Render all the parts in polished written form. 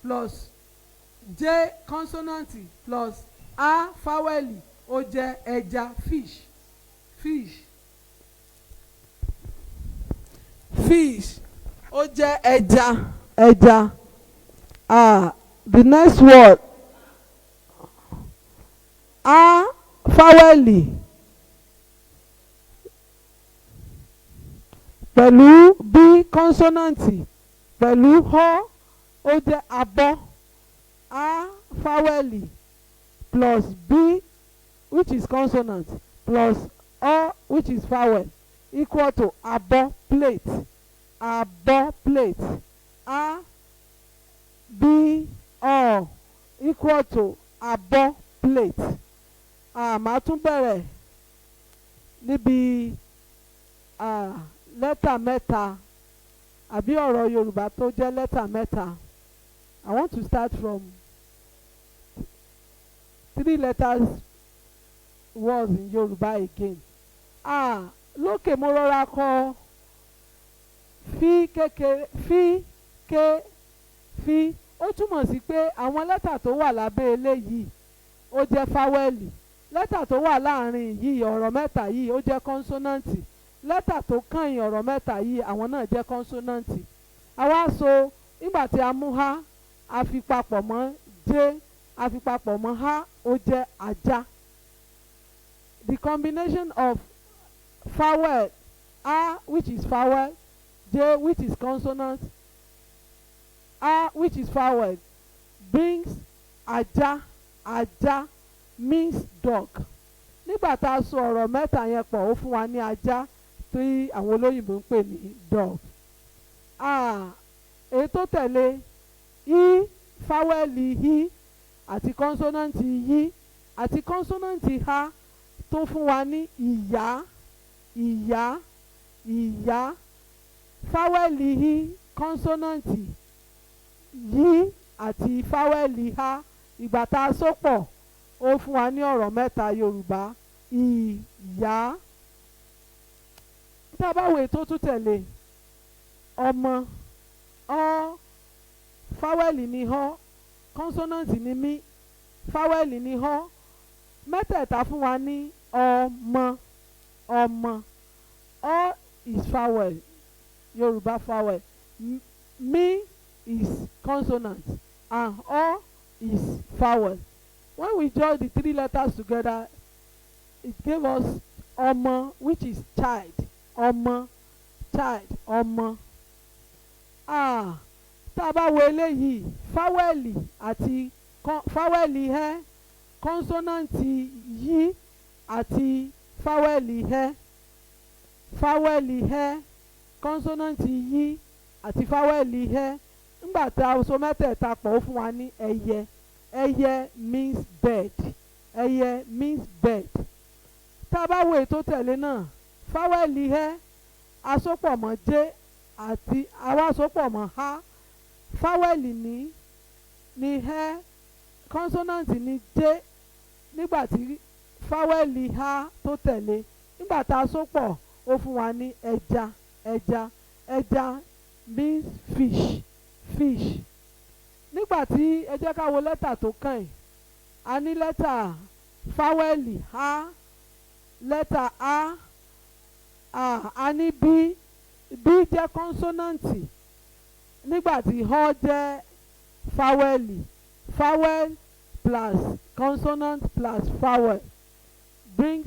plus J consonant plus A vowel, ó jẹ́ ẹja, fish. Fish, fish, ó jẹ́ ẹja, ẹja. Ah, the next word, A vowel pẹ̀lú B consonant pẹ̀lú H, ó jẹ́ abọ́. A vowel plus B, which is consonant, plus O, which is vowel, equal to abọ́, plate. Abọ́, plate. A B O equal to abọ́, plate. Màá tún bẹ̀rẹ̀ níbi lẹ́tà mẹ́ta àbí ọ̀rọ̀ Yorùbá tó jẹ́ lẹ́tà mẹ́ta. I want to start from three letters words in Yorùbá again. Lókè mo rọra kọ fí kékeré, fí ké fí. Ó túmọ̀ sí pé àwọn lẹ́tà tó wà lábẹ́ eléyìí, ó jẹ́ vowel. Lẹ́tà tó wà láàrin yìí, ọ̀rọ̀ mẹ́ta yìí, ó jẹ́ consonant. Lẹ́tà tó kàn ọ̀rọ̀ mẹ́ta yìí, àwọn náà jẹ́ consonant. Àwa so nígbà tí a mú h, a fi papọ̀ mọ́ j, a fi papọ̀ mọ́ h, ó jẹ́ ajá. The combination of vowel a, which is vowel, j, which is consonant, a, which is vowel, brings ajá. Ajá means dog. Nígbà tá a so ọ̀rọ̀ mẹ́ta yẹn pọ̀, ó fún wa ní ajá tí àwọn olóyìnbó ń pè ní dog. Èyí tó tẹ̀lé, i, vowel i àti consonant y àti consonant h, tó fún wa ní ìyá. Ìyá, ìyá. Vowel i, consonant y àti vowel h, ìgbà tá a so pọ̀, ó fún wa ní ọ̀rọ̀ mẹ́ta Yorùbá, ìyá. Tá a bá wo èyí tó tún tẹ̀lé, ọmọ, ọ, vowel ní ọ, consonant ní mí, vowel ní ọ, mẹ́tẹ̀ẹ̀ta fún wa ní ọmọ. Ọmọ. Ọ is vowel, Yorùbá vowel, mí is consonant and ọ is vowel. When we join the three letters together, it gave us ọmọ, which is child. Ọmọ, child, ọmọ. Tá a bá wo eléyìí, vowel àti vowel ẹ, consonant yí àti vowel ẹ, vowel ẹ, consonant yí àti vowel ẹ, nígbà tá a so mẹ́tẹ̀ẹ̀ta pọ̀, ó fún wa ní ẹyẹ. Ẹyẹ means bird. Ẹyẹ means bird. Tá a bá wo ètò tẹ̀lé náà, vowel ẹ asopọ̀ mọ́ j àti àwa asopọ̀ mọ́ h. Vowel ní ẹ, consonant ní j, nígbà tí vowel h tó tẹ̀lé, nígbà tá a so pọ̀, ó fún wa ní ẹja. Ẹja, ẹja means fish. Fish. Nígbà tí ẹ jẹ́ ká wo lẹ́tà tó kàn yìí, a ní lẹ́tà vowel a, lẹ́tà a, a ní b. B jẹ́ consonant nígbà tí h jẹ́ vowel. Vowel plus consonant plus vowel brings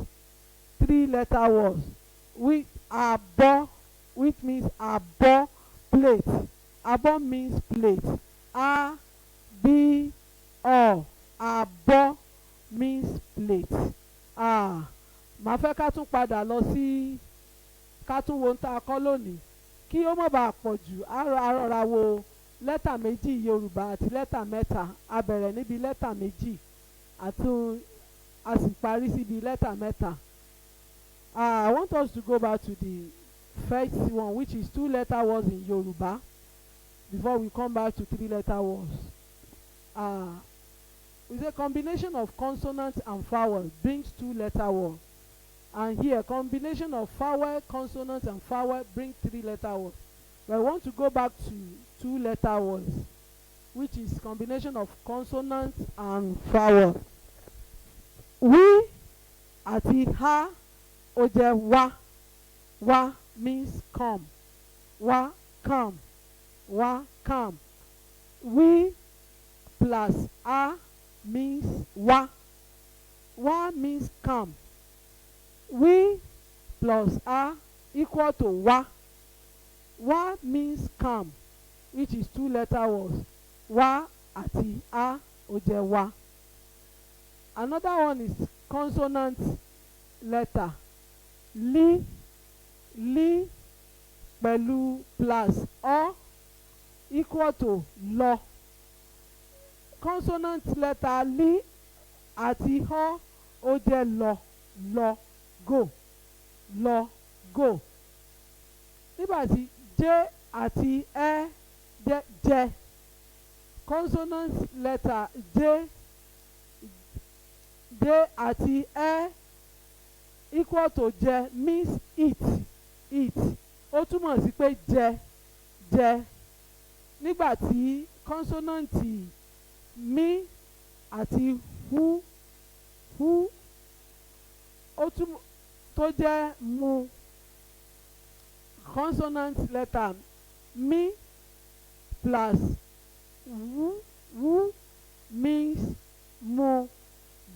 three letter words with abọ́, which means abọ́, plate. Abọ́ means plate. A B O, abọ́ means plate. Màá fẹ́ ká tún padà lọ sí ká tún wo ohun tá a kọ́ lónìí kí ó má bàa pọ̀ jù. Á rọra wo lẹ́tà méjì Yorùbá àti lẹ́tà mẹ́ta. A bẹ̀rẹ̀ níbi lẹ́tà méjì àti a sì parí síbi lẹ́tà mẹ́ta. I want us to go back to the first one, which is two letter words in Yoruba, before we come back to three letter words. It's a combination of consonant and vowel brings two letter word, and here combination of vowel, consonant and vowel bring three letter words. But I want to go back to two letter words. which is combination of consonant and vowel. Wí àti ha, ó jẹ́ wá. Wá means come. Wá, come. Wá, come. Wí plus a means wá. Wá means come. Wí plus a equal to wá. Wá means come, which is two letter words. Wá àti a, ó jẹ́ wá. Another one is consonant letter. Lí, lí pẹ̀lú plus ọ equal to lọ. Consonant letter lí àti ọ, ó jẹ́ lọ, lọ, go, lọ, go. Nígbà tí j àti ẹ jẹ́ jẹ. Consonant letter j, j àti ẹ equal to jẹ means eat, eat. Ó túmọ̀ sí pé jẹ, jẹ. Nígbà tí consonant mí àti hu, hu, ó túmọ̀ tó jẹ́ mu. Consonant letter mí plus wu, wu means mu,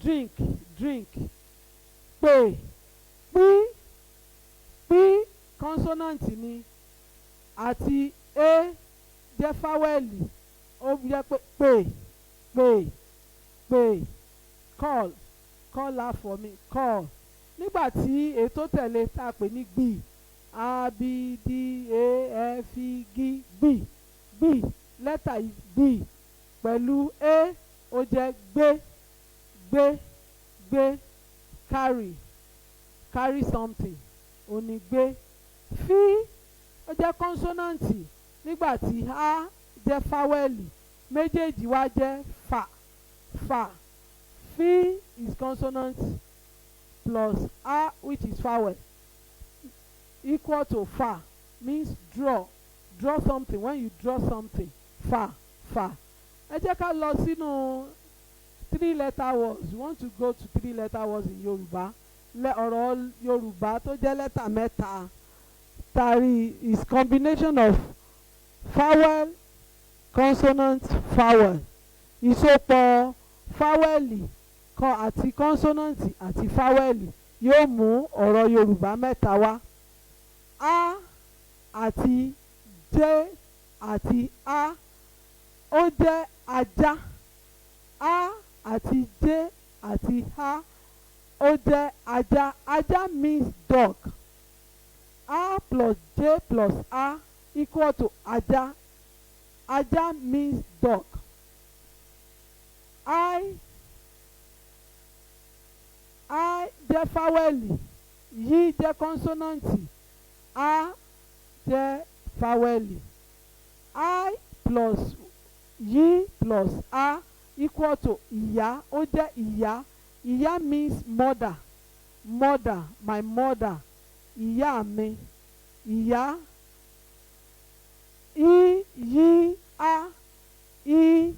drink, drink. Pè, pí, pí consonant ni àti é jẹ́ fáwẹ́lì, ó jẹ́ pé pè, pè, pè, call, call her for me, call. Nígbà tí èyí tó tẹ̀lé tá a pè ní gbì, A B D A F G, gbì, gbì, lẹ́tà yìí gbì pẹ̀lú é, ó jẹ́ gbé, gbé, gbé, carry, carry something, ó ní gbé. Fí, ó jẹ́ kọ́nsọ́nàǹtì nígbà tí a jẹ́ fáwẹ́lì, méjèèjì wá jẹ́ fà, fà. Fí is consonant plus a, which is vowel, equal to fà, means draw, draw something. When you draw something, fà, fà. Ẹ jẹ́ ká lọ sínú three letter words. We want to go to three letter words in Yorùbá. Lẹ ọ̀rọ̀ Yorùbá tó jẹ́ lẹ́tà mẹ́ta tari is combination of vowel, consonant, vowel. Ìsopọ̀ fáwẹ́lì kan àti kọ́nsọ́nàǹtì àti fáwẹ́lì yóò mú ọ̀rọ̀ Yorùbá mẹ́ta wá. A àti J àti A, ó jẹ́ ajá. A àti J àti A, ó jẹ́ ajá. Ajá means dog. A plus J plus A equal to ajá. Ajá means dog. I, I jẹ́ fáwẹ́lì, Y jẹ́ kọ́nsọ́nàǹtì, A jẹ́ fáwẹ́lì. I plus Y plus A equal to ìyá, ó jẹ́ ìyá. Ìyá means mother, mother, my mother, ìyá mi, ìyá. I, Y, A, I,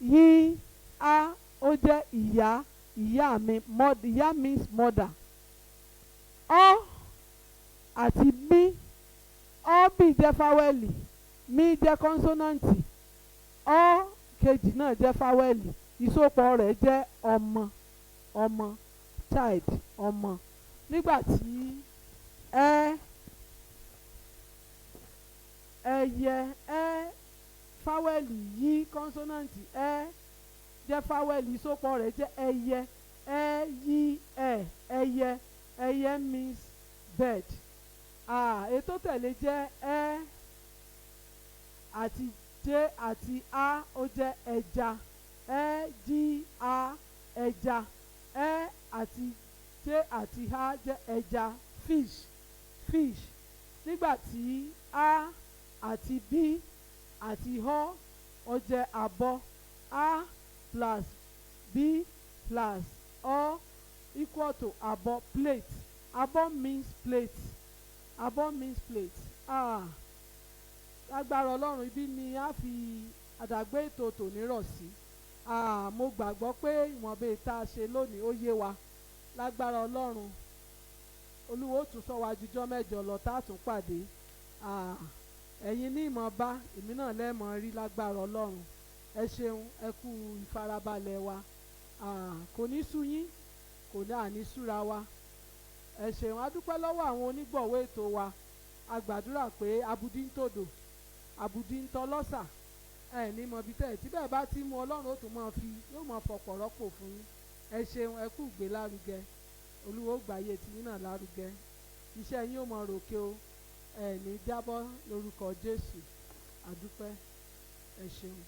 Y, A, ó jẹ́ ìyá, ìyá mi, ìyá means mother. Ọ àti mí, ọ bí jẹ́ fáwẹ́lì, mí jẹ́ kọ́nsọ́nàǹtì, ọ kejì náà jẹ́ fáwẹ́lì, ìsopọ̀ rẹ̀ jẹ́ ọmọ, ọmọ, child, ọmọ. Nígbà tí ẹ, ẹyẹ, ẹ fáwẹ́lì, yí kọ́nsọ́nàǹtì, ẹ jẹ́ fáwẹ́lì, ìsopọ̀ rẹ̀ jẹ́ ẹyẹ. Ẹ yí ẹ, ẹyẹ, ẹyẹ means bird. Èyí tó tẹ̀lé jẹ́ ẹ àti J àti A, ó jẹ́ ẹja. Ẹ J A, ẹja. Ẹ àti J àti A jẹ́ ẹja, fish, fish. Nígbà tí A àti B àti Ọ, ó jẹ́ abọ́. A plus B plus Ọ equal to abọ́, plate. Abọ́ means plate. Abọ́ means plate. Lágbára Ọlọ́run, ibi ni a fi Àdàgbé ètò tòní rọ̀ sí. Mo gbàgbọ́ pé ìwọ̀nba tá a ṣe lónìí ó yé wa. Lágbára Ọlọ́run, Olúwa ó tún sọ wa jújọ́ 8 lọ tá a tún pàdé. Ẹ̀yin ní ìmọ̀ bá èmi náà lẹ́ẹ̀mọ́ rí lágbára Ọlọ́run. Ẹ ṣeun, ẹ kú ìfarabalẹ̀ wa. Kò ní sú yín, kò ní àní súra wa. Ẹ ṣeun, a dúpẹ́ lọ́wọ́ àwọn onígbọ̀wọ́ ètò wa. A gbàdúrà pé abudí ń tòdò, abudí ń tọlọ́sà, ẹ ní mọ ibi tẹ́ ẹ tí bẹ́ẹ̀ bá ti mú Ọlọ́run ó tún máa fi yóò máa fọ̀pọ̀ rọ́pò fún yín. Ẹ ṣeun, ẹ kú ìgbé lárugẹ. Olúwa ó gbàyè tiyín náà lárugẹ. Iṣẹ́ yín ó mọ ròkè o. Ẹ ní jábọ́ lórúkọ Jésù. A dúpẹ́. Ẹ ṣeun.